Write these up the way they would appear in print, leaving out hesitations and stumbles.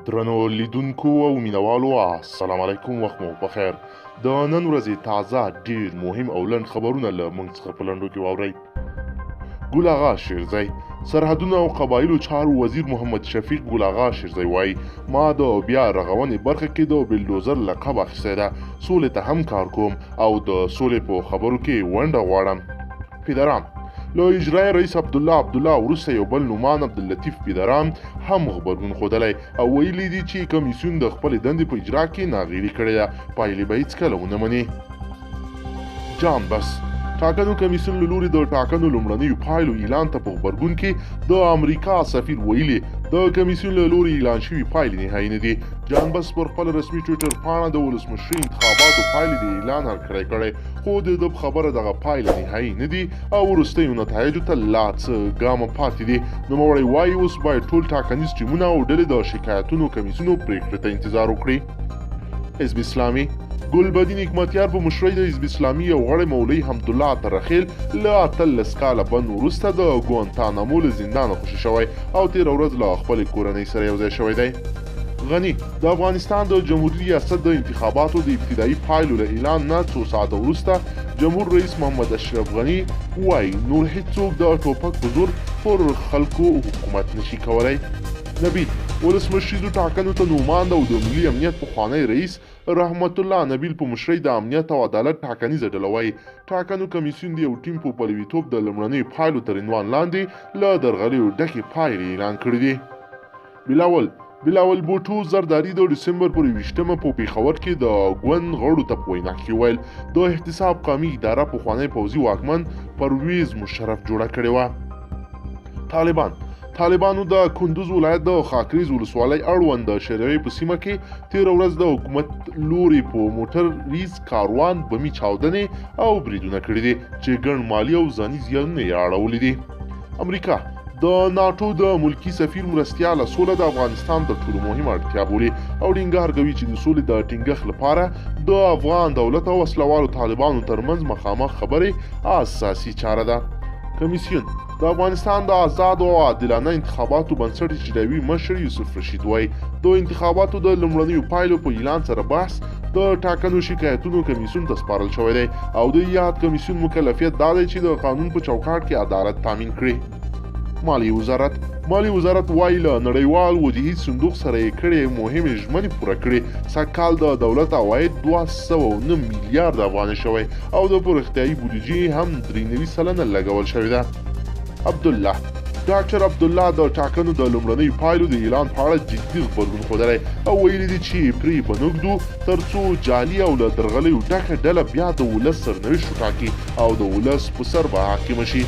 درنو لیدونکو او مینوالو، السلام علیکم، وخت مو په خیر. د نن ورځې تازه، ډیر مهم او لنډ خبرونه له موږ څخه په لنډو کې واورئ. ګل آغا شیرزی، سرحدونو او قبایلو چارو وزیر محمد شفیق ګل آغا شیرزی وایي، ما د بیا رغونې برخه کې د بلډوزر لقب اخیستی ده، سولې ته هم کار کوم او د سولې په خبرو کې ونډه غواړم. پدرام، له اجرای رئیس عبدالله عبدالله وروسته یو بل نومان عبداللطیف پدرام هم غبرګون ښودلی او ویلي دي چې کمیسیون د خپلې دندې په اجرا کې ناغیړي کړې ده، پایلې به هیڅکله ونه مني. جان بس، ټاکنو کمیسیون له لوري د ټاکنو لومړنیو پایلو اعلان ته په غبرګون کې د امریکا سفیر ویلي، د کمیسیون له لوري اعلان شوي پایلې نهایي نه دي. جان بس پر خپل رسمي ټویټر پاڼه د ولسمشرۍ انتخاباتو پایلې د اعلان هرکلی کړی، خو د ده په خبره دغه پایلې نهایي نه دي او وروستیو نتایجو ته لا څه ګامه پاتې دي. نوموړی وایي، اوس باید ټول ټاکنیز ټیمونه او ډلې د شکایتونو کمیسیونو پرېکړې ته انتظار وکړي. حزب اسلامي، ګلبدین حکمتیار په مشرۍ د حزب اسلامي یو غړی مولوي حمدالله ترخیل له 18 کاله بند وروسته د ګوانتانامو له زندانه خوشې شوی او تېره ورځ له خپلې کورنۍ سره یوځای شوی دی. غني، د افغانستان د جمهوري ریاست د انتخاباتو د ابتدایي پایلو له اعلان نه څو ساعته وروسته جمهور رئیس محمد اشرف غني وایي، نور هیڅوک د ټوپک په زور پر خلکو حکومت نشي کولی. نبیل، ولسمشریزو ټاکنو ته نوماند او د ملي امنیت پخوانی رئیس رحمت الله نبیل په مشرۍ د امنیت او عدالت ټاکنیزه ډله وایي، ټاکنو کمیسیون د یو ټیم په پلویتوب د لومړنیو پایلو تر عنوان لاندې له درغلیو ډکې پایلې اعلان کړې دي. بلاول بوټو زرداري د ډسمبر پر 21مه په پېښور کې د ګوند غړو ته په وینا کې وویل، د احتساب قامي اداره پخوانی پوځي واکمن پرویز مشرف جوړه کړې وه. طالبان، طالبانو د کندوز ولایت د خاکریز ولسوالۍ اړوند د شریعې په سیمه کې تېره ورځ د حکومت لوري په موټر ریز کاروان بمي چاودنې او بریدونه کړي دي چې ګڼ مالي او ځاني زیانونه یې اړولي دي. امریکا، د ناټو د ملکي سفیر مرستیاله سوله د افغانستان تر ټولو مهمه اړتیا بولي او ټینګار کوي چې د سولې د ټینګښت لپاره د افغان دولت او وسلهوالو طالبانو ترمنځ مخامخ خبرې اساسي چاره ده. کمیسیون، د افغانستان د ازادو او عادلانه انتخاباتو بنسټ اجرایوي مشر یوسف رشید وایي، د انتخاباتو د لومړنیو پایلو په اعلان سره بحث د ټاکنو شکایتونو کمیسیون ته سپارل شوی دی او د یاد کمیسیون مکلفیت دا دی چې د قانون په چوکاټ کې عدالت تامین کړي. مالی وزارت، مالی وزارت وایي، له نړیوال وجهي صندوق سره یې کړې مهمې ژمنې پوره کړې. سږ کال د دولت عواید 209 میلیارد افغانۍ شوی او د پرمختیایي بودیجې هم 93% لګول شوې ده. عبدالله، ډاکټر عبدالله د ټاکنو د لومړنیو پایلو د اعلان په اړه جدي غبرګون ښودلی او ویلي دي چې پرې به نه ږدو ترڅو جعلي او له درغلیو ډکه ډله بیا د ولس سرنوشت وټاکي او د ولس په سر به حاکمه شي.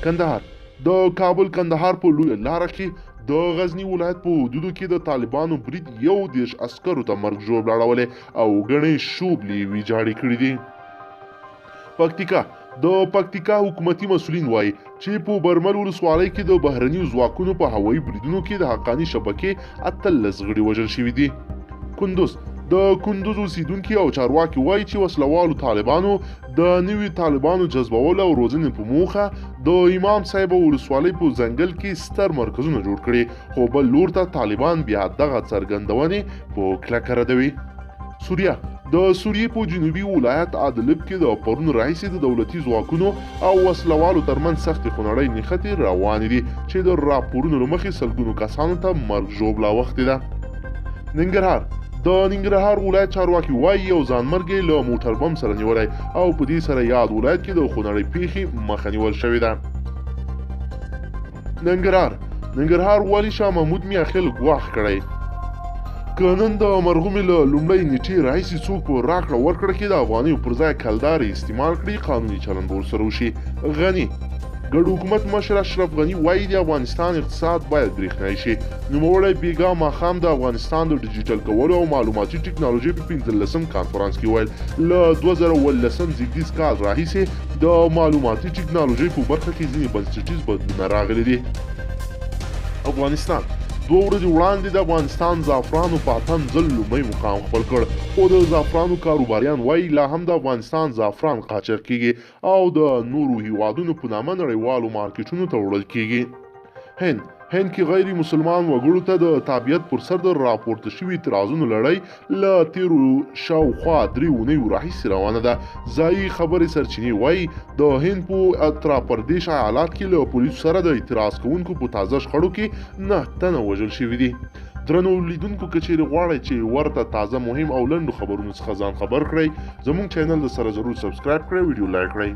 کندهار، د کابل کندهار په لویه لاره کې د غزني ولایت په حدودو کې د طالبانو برید 31 عسکرو ته مرګ ژوبله اړولې او ګڼې شوبلې ویجاړې کړې دي. پکتیکا، د پکتیکا حکومتي مسولین وایي چې په برمل ولسوالۍ کې د بهرنیو ځواکونو په هوایي بریدونو کې د حقاني شبکې 18 غړي وژل شوي دي. کندوز، د کندوز اوسیدونکي او چارواکي وایي چې وسلهوالو طالبانو د نوي طالبانو جذبولو او روزنې په موخه د امام صاحب ولسوالۍ په ځنګل کې ستر مرکزونه جوړ کړي، خو بل لور ته طالبان بیا دغه څرګندونې په کلکه ردوي. سوریه، د سوریې په جنوبي ولایت ادلب کې د پرون راهیسې د دولتي ځواکونو او وسلهوالو ترمنځ سختې خونړۍ نښتې روانې دي چې د راپورونو له مخې سلګونو کسانو ته مرګ ژوبله اوښتې ده. ننګرهار، د ننګرهار ولایت چارواکي وایي، یو ځانمرګی له موټر بم سره نیولی او په دې سره یاد ولایت کې د خونړۍ پیښې مخه نیول شوې ده. ننګرهار، ننګرهار والي شاه محمود میاخیل ګواښ کړی، که نن د مرغومې له لومړۍ نیټې راهیسې څوک په راکړه ورکړه کې د افغانیو پر ځای کلدارې استعمال کړي، قانوني چلند به ورسره وشي. غني، ګډ حکومت مشر اشرف غني وایي، د افغانستان اقتصاد باید برېښنايي شي. نوموړی بیګا ماښام د افغانستان د ډیجیټل کولو او معلوماتي ټکنالوژۍ په 15 کانفرانس کې وویل، له 2017 زیږدیز کال راهیسې د معلوماتي ټکنالوژۍ په برخه کې ځینې بنسټیز بدلونونه راغلي دي. افغانستان، 2 ورځې وړاندې د افغانستان زعفرانو په اتم ځل لومړی مقام خپل کړ، خو د زعفرانو کاروباریان وایي، لا هم د افغانستان زعفران قاچاق کیږي او د نورو هیوادونو په نامه نړیوالو مارکیټونو ته وړل کیږي. هند، هند کې غیر مسلمان وګړو ته د تابعیت پر سر د راپورته شوي اعتراضونو لړۍ له تېرو شاوخوا 3 اونیو راهیسې روانه ده. ځایي خبري سرچینې وایي، د هند په اتراپردیش ایالات کې له پولیسو سره د اعتراض کوونکو په تازه شخړو کې 9 تنه وژل شوي دي. درنو لیدونکو، که چیرې غواړئ چې ورته تازه مهم او لنډو خبرونو څخه ځان خبر کړئ، زموږ چینل د سره ضرور subscribe کړئ، ویډیو لایک کړئ.